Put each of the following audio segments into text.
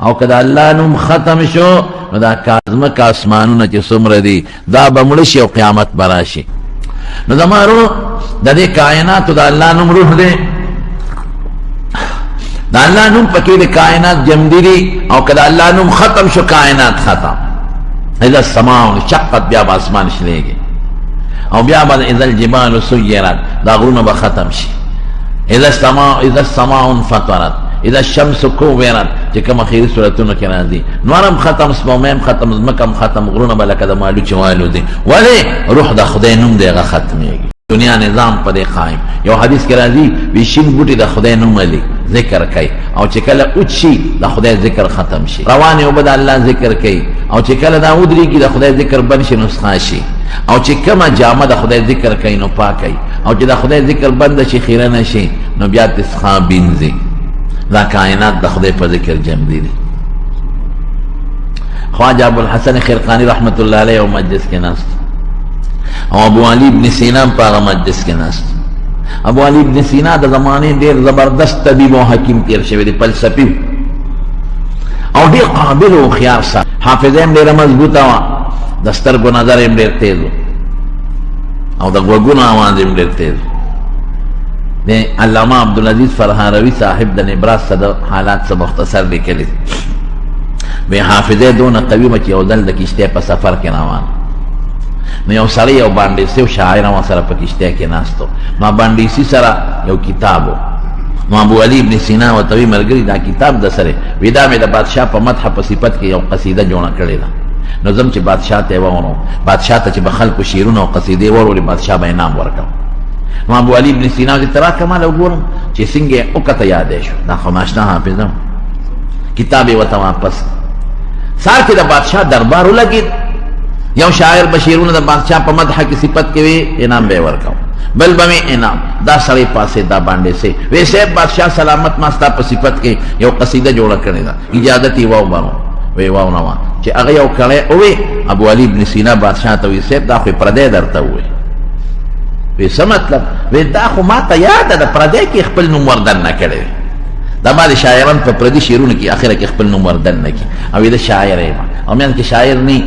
او که د الله نوم ختم شو نو دا ځمکه اسمانونه چې څومره دي دا به مړه شي او قیامت به راشي. نو زما وروڼو د دې کائناتو د الله نوم روح دی، د الله نوم پکې د کائنات جمدي دي، او که د الله نوم ختم شو کائنات ختم. اذا السماء انشقت بیا به اسمان شلېږي، او بیا به اذا الجبال سیرت دا غرونه به ختم شي. اذا السماء انفطرت، اذا الشمس كورت چې کوم اخري صورتونو کې راځي، نور هم ختم، سپوږمۍ هم ختم، ځمکه هم ختم، غرونه به لکه د مالوچې والوځي. ولې؟ روح د خدای نوم دی، هغه ختمېږي. دنیا نظام په دې قایم. یو حدیث کې راځي وی شین بوټي د خدای نوم علي ذکر کوي، او چې کله اوچ شي د خدای ذکر ختم شي. روانې اوبه د الله ذکر کوي، او چې کله دا ودرېږي د خدای ذکر بند شي نو څښا شي. او چې کومه جامه د خدای ذکر کوي نو پاکوي، او چې د خدای ذکر بند شي خیرنه شي نو بیا ترې څښا بینځي. دا کائنات د خدای په ذکر جمدي دي. خواجه ابوالحسن خرقاني رحمت الله علیه یو مجلس کې ناست، او ابو علي ابن سینا په هغه مجلس کې ناست. ابو علي ابن سینا د زمانې ډېر زبردست طبیب او حکیم تېر شوی دی، فلسفي او ډېر قابل او هوښیار سره، حافظه یې هم ډېره مضبوطه وه، د سترګو نظر یې هم ډېر تېز و، او د غوږونو اواز یې هم ډېر تېز و. د علامه عبدالعزیز فرهاروي صاحب د نبراس څه د حالات څه مختصر لیکلي وی حافظه دونه قوي وه چې یو ځل د کښتۍ په سفر کې روان، نو یو سړی یو بانډیسي او شاعر هم سره په کښتۍ کې ناست و. نو بانډیسي سره یو کتاب و، نو ابو علي ابن سینا ورته وایي ملګري دا کتاب د سره وی دا مې د بادشاه په مدح په صفت کې یو قصیده جوړه کړې ده، نو ځم چې بادشاه ته یې واورم. بادشاه ته چې به خلکو شعرونه او قصیدې ورولې بادشاه به انعام ورکاوه. نو ابو علي ابن سینا وایي ته راکړه ماله وګورم چې څنګه یې وکته یادی شو، دا خو ناشنا حافظه کتاب یې ورته واپس. سهار کې د بادشاه دربار ولګېد، یو شاعر به شعرونه د بادشاه په مدح کې صفت کې وي انعام به یې ورکاوه، بل به مې انعام. دا سړی پاڅېد دا باندې سي وی صاحب بادشاه سلامت ما ستا په صفت کې یو قصیده جوړه کړې ده، اجازت یې واوبرو. وی واونه وه چې هغه یو کړی ووی. ابو علي ابن سینا بادشاه ته وی صاحب دا خو یې پردی درته ووی. وی څه مطلب؟ وی دا خو ما ته یاده ده، پردی کې خپل نوم وردن نه کړی. دا بعضې شاعران په پردي شعرونو کې اخره کې خپل نوم وردن نه کړي، او وی ده شاعر یم او میان کې شاعر نه.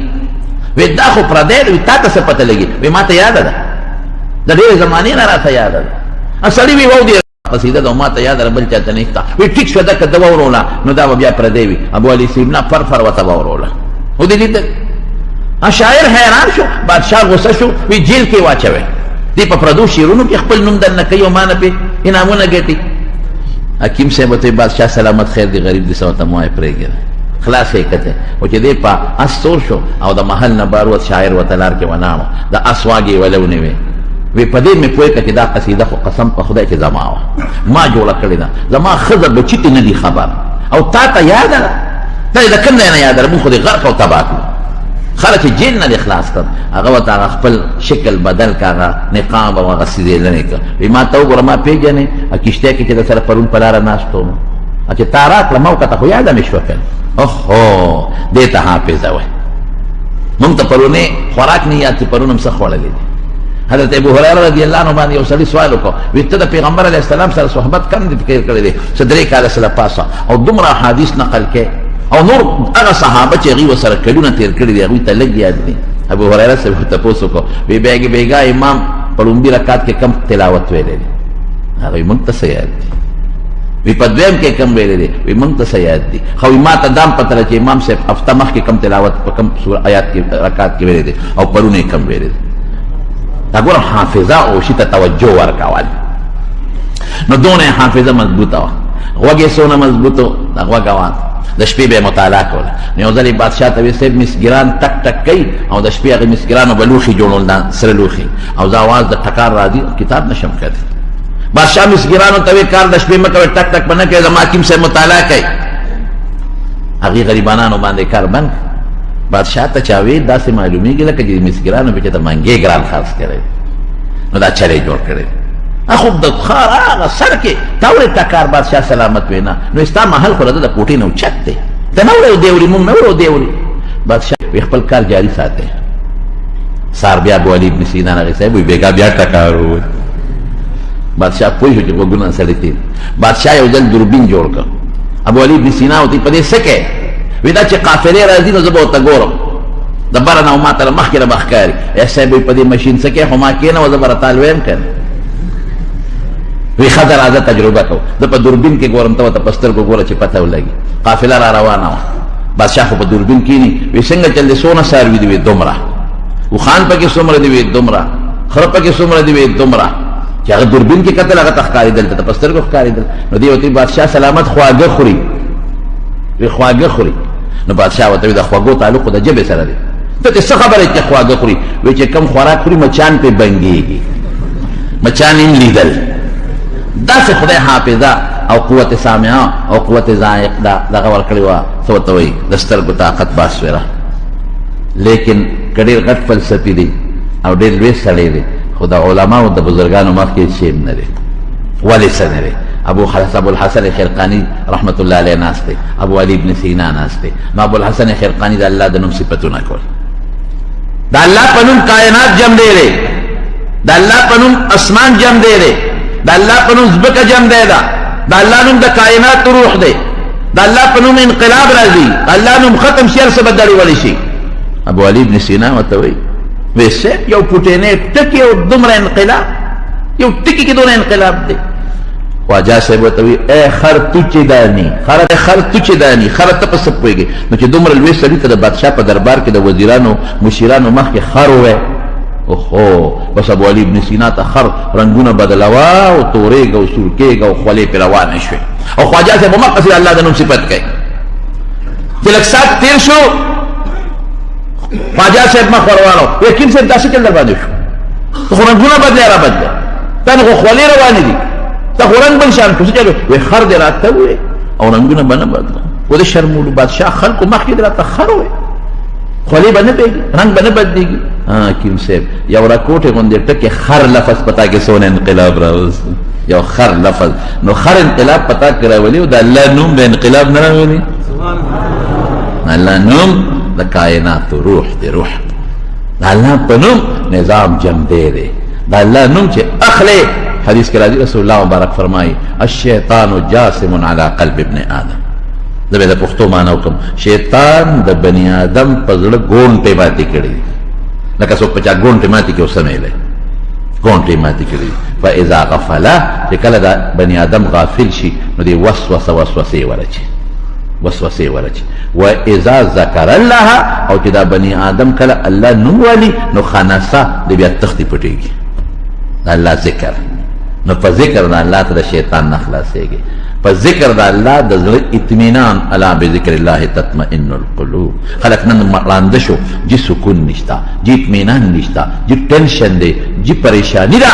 وی دا خو پردی دی، تا ته څه پته لګي؟ وی ما ته یاده ده، د ډېرې زمانې نه راته یاده ده. سړي وی واو دی قصیده ده ما ته یاده ده بل چاته نشته. وی ټیک شوه ده که ده واوروله نو دا به بیا پردی وي. ابو علي سینا فر فر ورته واوروله، ودې لیدل؟ شاعر حیران شو، بادشاه غوسه شو، وی جیل کې واچوي دې په پردو شعرونو کې خپل نوم دننه کوي او ما نه پې انعامونه ګټي. حکیم صاحب ورته بادشاه سلامت خیر دی غریب دی څه ورته مه وایه پرېږده خلاص یې کته. خو چې دی په اس سور شو او د محل نه بار وت، شاعر ورته لار کې ولاړ و، د اس واګې یې وله ونیوې. وی په دې مې پوه کړه چې دا قصیده خو قسم په خدای چې زما وه، ما جوړه کړې ده، زما ښځه بچي ته نه دي خبر، او تا ته یاده ده، ته یې د کوم ځای نه یاده ده؟ موږ خو دې غرق او تباه کړو. خلک چې جیل نه دې خلاص کړ، هغه ورته هغه خپل شکل بدل کړ، هغه نقاب او هغه څیز یې لرې کړ. وی ما ته وګوره، ما پېژنې؟ کښتۍ کې چې در سره پرون په لاره ناست وم چې تا راکړه ما وکته خو یاده مې شوه که نه. اوهو دې ته حافظه وایي. موږ ته پرونی خوراک نه یاد چې پرون هم څه خوړلی دی. حضرت ابو هريره رضی الله عنه باندې یو سړي سوال وکړ، وی ته د پیغمبر علیه السلام سره صحبت کم دی تیر کړی دی، څه درې کاله سره پاسه، او دومره احادیث نقل کې، او نور هغه صحابه چې هغوی ورسره کلونه تیر کړي دي هغوی ته لږ یاد دي. ابو هريره صاحب تپوس وکړ، وی بېګا امام په لومبي رکعت کې کم تلاوت ویلی دی؟ هغوی موږ ته څه یاد دي. وی په دویم کې کم ویلی دی؟ وی موږ ته څه یاد دي. خو ما ته دام پته ده چې امام صاحب هفته مخکې کم تلاوت په کم سوره آیات کې رکعت کې ویلی دی او پرون یې کم ویلی دی. دا ګوره حافظه او شي ته توجه ورکول. نو دونه حافظه مضبوطه وه، غوږ یې څونه مضبوط و، د غوږ اواز د شپې به یې مطالعه کوله. نو یو ځل یې بادشاه ته ویل صاحب مسګران ټک ټک کوي، او د شپې هغې مسګرانو به لوښي جوړول، دا سره لوښي، او دا اواز د ټکار راځي، کتاب نه شم کتلی. بادشاه مسګرانو ته ویل کار د شپې مه کوئ، ټک ټک به نه کوئ، زما حکیم صاحب مطالعه کوي. هغې غریبانانو باندې کار بند. بادشاه ته چا ویل داسې معلومیږي لکه چې مسګرانو پې چې ته منګې ګران خرڅ کړی، نو دا چلې جوړ کړی. خو د ښار هغه سر کې تا ولې ټکار بادشاه سلامت وینا، نو ستا محل خو د کوټې نه اوچت دی، ته نه وړې دی وړي، مونږ نه وړو دی وړي. بادشاه وی خپل کار جاري ساته. سار بیا ابو علي ابن سینا راغی، صاحب وی بېګا بیا ټکار وویل. بادشاه پوه شو چې غوږونه سړی تېر. بادشاه یو ځل دوربین جوړ کړ، ابو علي ابن سینا ورته په دې څه کوې؟ وایي دا چې قافلې راځي نو زه به ورته ګورم د بره نه ما ته له مخکې نه به ښکاري. ای صاحب وایي په دې مشین څه کوې؟ خو ما کښېنوه زه به راته الویم که نه. وایي ښځه راځه تجربه کوو، زه په دوربین کې ګورم ته ورته په سترګو ګوره چې پته ولګي. قافله را روانه وه، بادشاه خو په دوربین کښېني. وایي څنګه چل دی، څونه څاروي دي؟ وایي دومره. اوښان پکې څومره دي؟ وایي دومره. خره پکې څومره دي؟ وایي دومره. چې هغه دوربین کې کتل هغه ته ښکارېدل، ته په سترګو ښکارېدل. نو دی ورته بادشاه سلامت خواږه خوري، وی خواږه خوري. نو بادشاه ورته وایي د خوږو تعلق د ژبې سره دی، ته ته څه خبره چې خواږه خوري؟ وایي چې کم خوراک خوري مچان پرې بنګېږي، مچان یې لیدل. داسې خدای حافظه او قوت سامعه او قوت ذائق دا دغه ورکړې وه، څه ورته وایي د سترګو طاقت باسویره. لیکن که ډېر غټ فلسفي دی او ډېر لوی سړی دی، خو د علماو د بزرګانو مخکې هېڅ شی هم نه دی. ولې څه نه دی؟ ابو الحسن خرقاني رحمت الله علیه ناست دی، ابو علي ابن سینا ناست دی. نو ابو الحسن خرقاني د الله د نوم صفتونه کول. د الله په نوم کائنات جم دی دی، د الله په نوم اسمان جم دی دی، د الله په نوم ځمکه جم دی ده، د الله نوم د کائنات روح دی، د الله په نوم انقلاب راځي، د الله نوم ختم شي هر څه به دړې وړې شي. ابو علي ابن سینا ورته وایي وایي صاحب یو پوټینی ټکی او دومره انقلاب، یو ټکي کې دونه انقلاب دی. خواجه صاحب ورته وایي ای خر تو چې داني، خر خر تو چې داني، خر ته په څه پوهېږې؟ نو چې دومره لوی سړي ته د بادشاه په دربار کې د وزیرانو مشیرانو مخکې خر ووایي، اوهو بس ابو علي ابن سینا ته خر رنګونه بدلوه او تورېږه او سور کېږه او خولې پرې روانې شوې. او خواجه صاحب همقسې د الله د نوم صفت کوي. چې لږ ساعت تېر شو خواجه صاحب مخ ور واړو، حکیم صاحب داسې چل در باندې شو، ته خو رنګونه بدلې را بدلې، تا نه خو خولې روانې دي، ته خو رنګ بل شان کړو، څه چل؟ وایي خر دې راته ووایي او رنګونه به نه بدلم. ودې شرمولو بادشاه خلکو مخکې دې راته خر ووایي، خولې به نه بهېږي، رنګ به نه بدلېږي. حکیم صاحب یو راکوټې غوندې ټکې خر لفظ په تا کې څونه انقلاب راوست، یو خر لفظ. نو خر انقلاب په تا کې راولي او د الله نوم به انقلاب نه راولي. الله نوم د کائنات روح دی، روح د الله په نوم نظام جم دی دی، د الله نوم چې اخلې. حدیث کې راځي رسول الله مبارک فرمایي الشیطان جاسم علی قلب ابن آدم. زه به د پښتو معنا وکړم، شیطان د بني آدم په زړه ګونټې ماتې کړې دي، لکه څوک په چا ګونټې ماتې کړي وسمېلی، ګونټې ماتې کړې دي. فاذا غفل، چې کله د بني آدم غافل شي نو دی وسوسه وسوسې ورچي، وسوسې ورچي. و اذا ذکر الله، او چې دا بني آدم کله الله نوم والي نو خنسه دی بیا تختی پټېږي د الله ذکر. نو په ذکر د الله ته د شیطان نه خلاصېږي، په ذکر د الله د زړه اطمینان. الا بذکر الله تطمئن القلوب. خلک نن ړانده شو، جی سکون نشته، جی اطمینان نشته، جی ټینشن دی، جی پریشانی ده،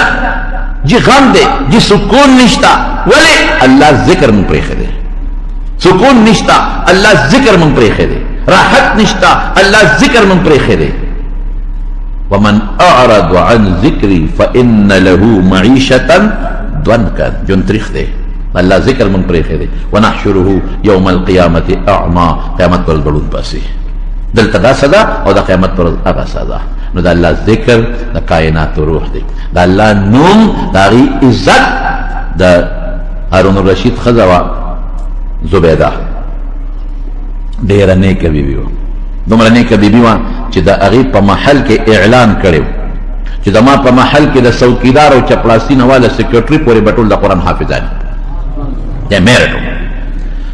جی غم دی، جی سکون نشته. ولې؟ الله ذکر مونږ پرېښی دی، سکون نشته، الله ذکر مونږ پرېښی دی، راحت نشته، الله ذکر مونږ پرېښی دی. ومن اعرض عن ذکری فإن له معیشة ضنکا، ژوند تریخ دی، الله ذکر مونږ پرېښی دی. ونحشره یوم القیامة اعمی، قیامت پر ورځ به ړوند پاسي. دلته دا سزا او د قیامت پر ورځ هغه سزا. نو د الله ذکر د کائناتو روح دی، د الله نوم د هغې عزت. د هارون الرشید ښځه وه زبیده، ډېره نیکه بیبي وه، دومره نیکه بیبي وه چې د هغې په محل کې اعلان کړی و چې زما په محل کې د څوکیدار او چپړاسي نه واله سیکرټري پورې به ټول د قرآن حافظان دي. میرټ و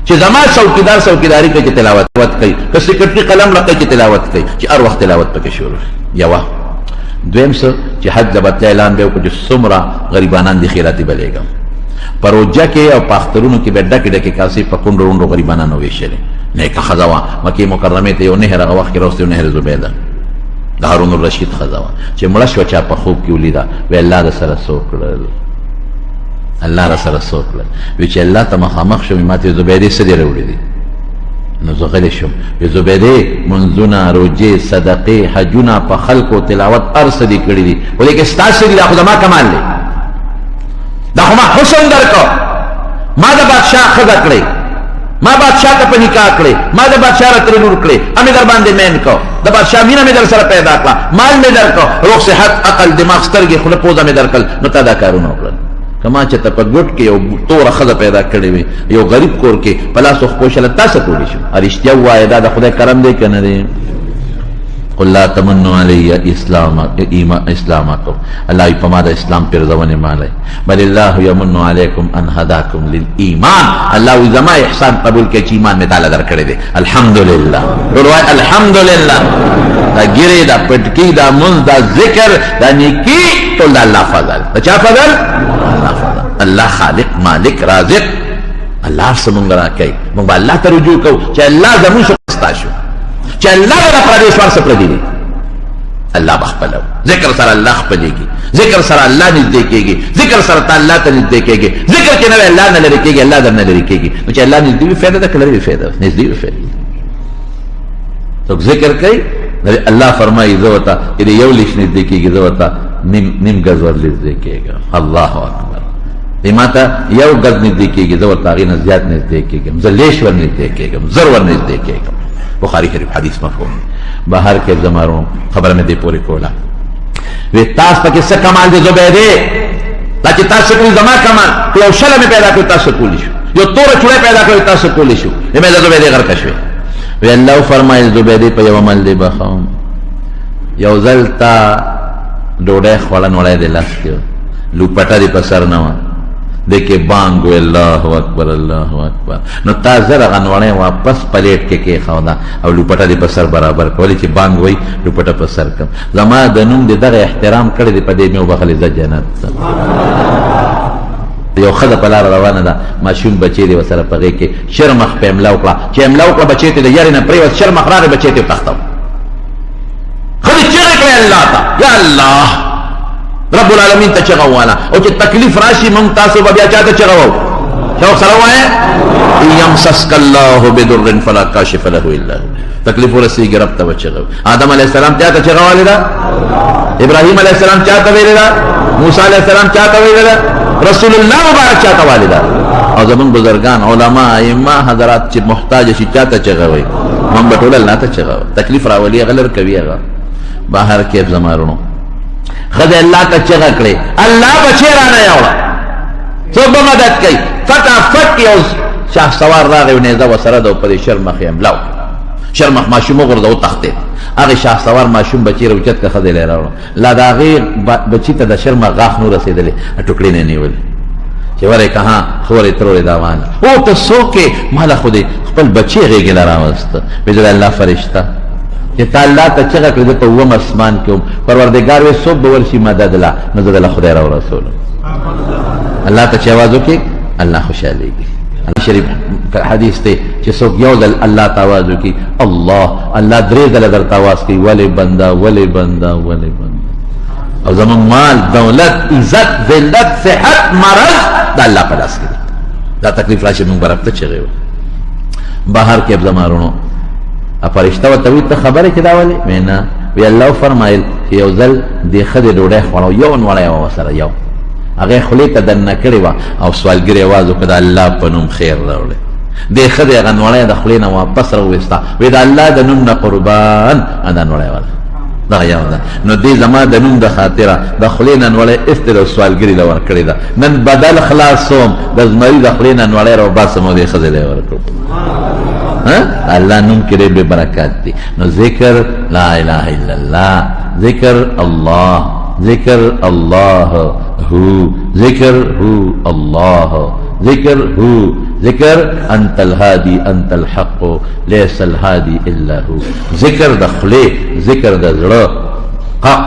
چې زما څوکیدار څوکیداري کوي چې تلاوت کوي، که سیکرټري قلم لکوي چې تلاوت کوي، چې هر وخت تلاوت پکې شروع. یوه دویم څه چې حج له به تله اعلان به وکړو چې څومره غریبانان دي خیراتي به لېږم. په روژه کې او په اخترونو کې به ډکې ډکې کاسې په کونډو ړونډو غریبانانو ویشلې. نیکه ښځه وه، مکې مکرمې ته یو نهر هغه وخت کې راوستی، نهر زبیده د هارون الرشید ښځه وه چې مړه شوه، چا په خوب کې ولیده، وی الله د سره څه وکړل، الله را سره څه وکړل. وی چې الله ته مخامخ شوم، ما ته زبیدې څه دې راوړي دي؟ نو زه غلی شوم. وی زبیدې منځونه، روژې، صدقې، حجونه، په خلکو تلاوت هر څه دې کړي دي، خو دې کې ستا څه دي؟ دا خو زما کمال دی، دا خو ما حسن درکړ، ما د بادشاه ښځه کړې، ما بادشاه ته په نکاح کړې، ما د بادشاه را ترې لور کړې، مې در باندې مین کړ، د بادشاه مینه مې در سره پیدا کړه، مال مې درکړ، روغ صحت، عقل، دماغ، سترګې، خوله، پوزه مې درکړل، نو تا دا کارونه وکړل. کما چې ته په ګوټ کې یو توره ښځه پیدا کړې وي، یو غریب کور کې په لاسو خپو شله، تا څه کولی شو؟ رښتیا ووایه، دا د خدای کرم دی که نه دی؟ قل لا تمنوا علی اسلامکم، الله یې په ما د اسلام پیرزونې مالی، بل الله یمن علیکم ان هداکم للایمان، الله وایي زما احسان قبول کړئ چې ایمان مې تاله درکړی دی. الحمدلله، ټول وایي الحمدلله. دا ګیرې، دا پټکي، دا مونځ، دا ذکر، دا نیکي، ټول د الله فضل. د چا فضل؟ الله فضل. الله خالق، مالک، رازق، الله هر څه مونږ راکوي. مونږ به الله ته رجوع کوو چې الله زمونږ ستا شو، چې الله به پردې شو، هر څه پردي دي، الله به خپلو. ذکر سره الله خپلېږي، ذکر سره الله نږدې کېږي، ذکر سره ته الله ته نږدې کېږي، ذکر کې نه وي الله نه لرې کېږي، الله در نه لرې کېږي. نو چې الله نږدې وي فایده ده که لرې وي فایده ده؟ نږدې وي فایده. څوک ذکر کوي الله فرمایي زه ورته چې یو لیش نږدې کېږي، زه ورته نیم ګز ور نږدې کېږم. الله اکبر، دی ما ته یو ګز نږدې کېږي، زه ورته هغې نه زیات نږدې کېږم، زه لیش ور نږدې کېږم، زر ور نږدې کېږم. بخاری شریف حدیث مفهوم. بهر کې زمارو خبره مې دې پورې کوله، وی تاسو پکې څه کمال دی زبیدې؟ دا چې تاسو کړي زما کمال، که یو شله مې پیدا کړو تاسو کولی شو، یو توره چوړی پیدا کړو تاسو کولی شو. مې د زبیدې غرقه شوې. وی الله وفرمایل زبیدې په یو عمل دې بخوم، یو ځل تا ډوډۍ خوړه، نوړی دې لاس کې لوپټه دې په سر نه وه، دې کې بانګ وی الله اکبر الله اکبر، نو تا زر هغه نوړی واپس پلیټ کې کېښوده او لوپټه دې په سر برابر کړه، ولې چې بانګ وایي لوپټه په سر کړم. زما د نوم دې دغه احترام کړی دی، په دې مې وبخښلې، زه جنت ته. یو ښځه په لاره روانه ده، ماشوم بچی دی ورسره په غېږ کې، شرمخ په حمله وکړه، چې حمله وکړه بچی ته د یارې نه پرېوت، شرمخ راغی بچی ته وتښتوه. ښځې چیغې کړې الله ته، یا الله رب العالمین ته چغه وواله. او چې تکلیف راشي موږ تاسو به بیا چا ته چغه وو؟ چا سره ووایه؟ یمسسک الله بدر فلا کاشف له الا هو. تکلیف ورسېږي رب ته به چغه. آدم علیه السلام چا ته چغه والې ده؟ ابراهیم علیه السلام چا ته ویلې ده؟ موسی علیه السلام چا ته ویلې ده؟ رسول الله مبارک چا ته والې ده؟ او زمونږ بزرګان، علما، ائمه حضرات چې محتاج شي چا ته چغه وایي؟ موږ به ټول الله ته چغه وایو. تکلیف راولي هغه لر کوي هغه. بهر کې زما وروڼو ښځه الله ته چغه کړې، الله بچی رانه یوړه، څوک به مدد کوي؟ فټافټ یو شاه سوار راغی، نیزه ورسره ده، په دې شرمخ یې حمله وکړه، شرمخ ماشوم وغورځوه، وتښتېد. هغې شاه سوار ماشوم بچی راوچت کړه، ښځې له یې راوړه، لا د هغې بچي ته د شرمخ غاښ نه رسېدلی، ټوکړې نه یې نیولې چې ورې که ها خورې ترورې دا وانه او ته څوک یې؟ ما له خو دې خپل بچی غېږې له راوسته. وایي زه د الله فرشته چې تا الله ته چغه کړې، زه په اووم اسمان کې وم، پروردګار وایي څوک به ورشي مدد له، نو زه د له خدای راورسولم. الله ته چې اواز وکړي الله خوشحالېږي. شریف حدیث دی چې څوک یو ځل الله ته اواز وکړي الله، الله درې ځله درته اواز کوي، ولې بنده، ولې بنده، ولې بنده. او زموږ مال، دولت، عزت، ذلت، صحت، مرض د الله په لاس کې دی. دا تکلیف راشي موږ به رب ته چغې وهو. بهر کې زما وروڼو فرشته ورته وایي ته خبرې چې دا ولې؟ وایي نه. وایي الله وفرمایل چې یو ځل دې ښځې ډوډۍ خوړه، یو نوړی وه ورسره، یو هغې خولې ته دننه کړې وه او سوالګرې اواز وکړ د الله په نوم خیر راوړی. دې ښځې هغه نوړی د خولې نه واپس راوویسته، وایي د الله د نوم نه قربان، دا نوړی وه دغه یو ده، نو دې زما د نوم د خاطره د خولې نه نوړی ایستې ده او سوالګري له ورکړې ده، نن بدل خلاصوم، د زمري د خولې نه نوړی راوباسم او دې ښځې له یې ورکړو. الله نوم کې ډېر برکات دي. نو ذکر لا اله الا الله، ذکر الله، ذکر الله هو، ذکر هو الله، ذکر هو، ذکر انت الهادي انت الحق ليس الهادي الا هو. ذکر د خولې، ذکر د زړه،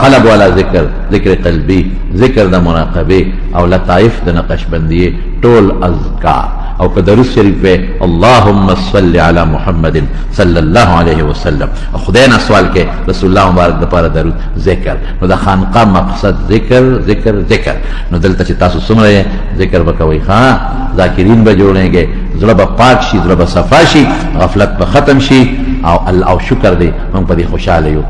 قلب والا ذکر، ذکر قلبي، ذکر د مراقبې او لطایف د نقشبندیې، ټول اذکار. او که درود شریف وې اللهم صل علی محمد صلی الله علیه وسلم، خدای نه سوال کې رسول الله مبارک د پاره درود ذکر. نو د خانقاه مقصد ذکر ذکر ذکر. نو دلته چې تاسو څومره یې ذکر به کوئ، ښه ذاکرین به جوړېږئ، زړه به پاک شي، زړه به صفا شي، غفلت به ختم شي. او الله او شکر دی موږ په دې خوشحاله یو.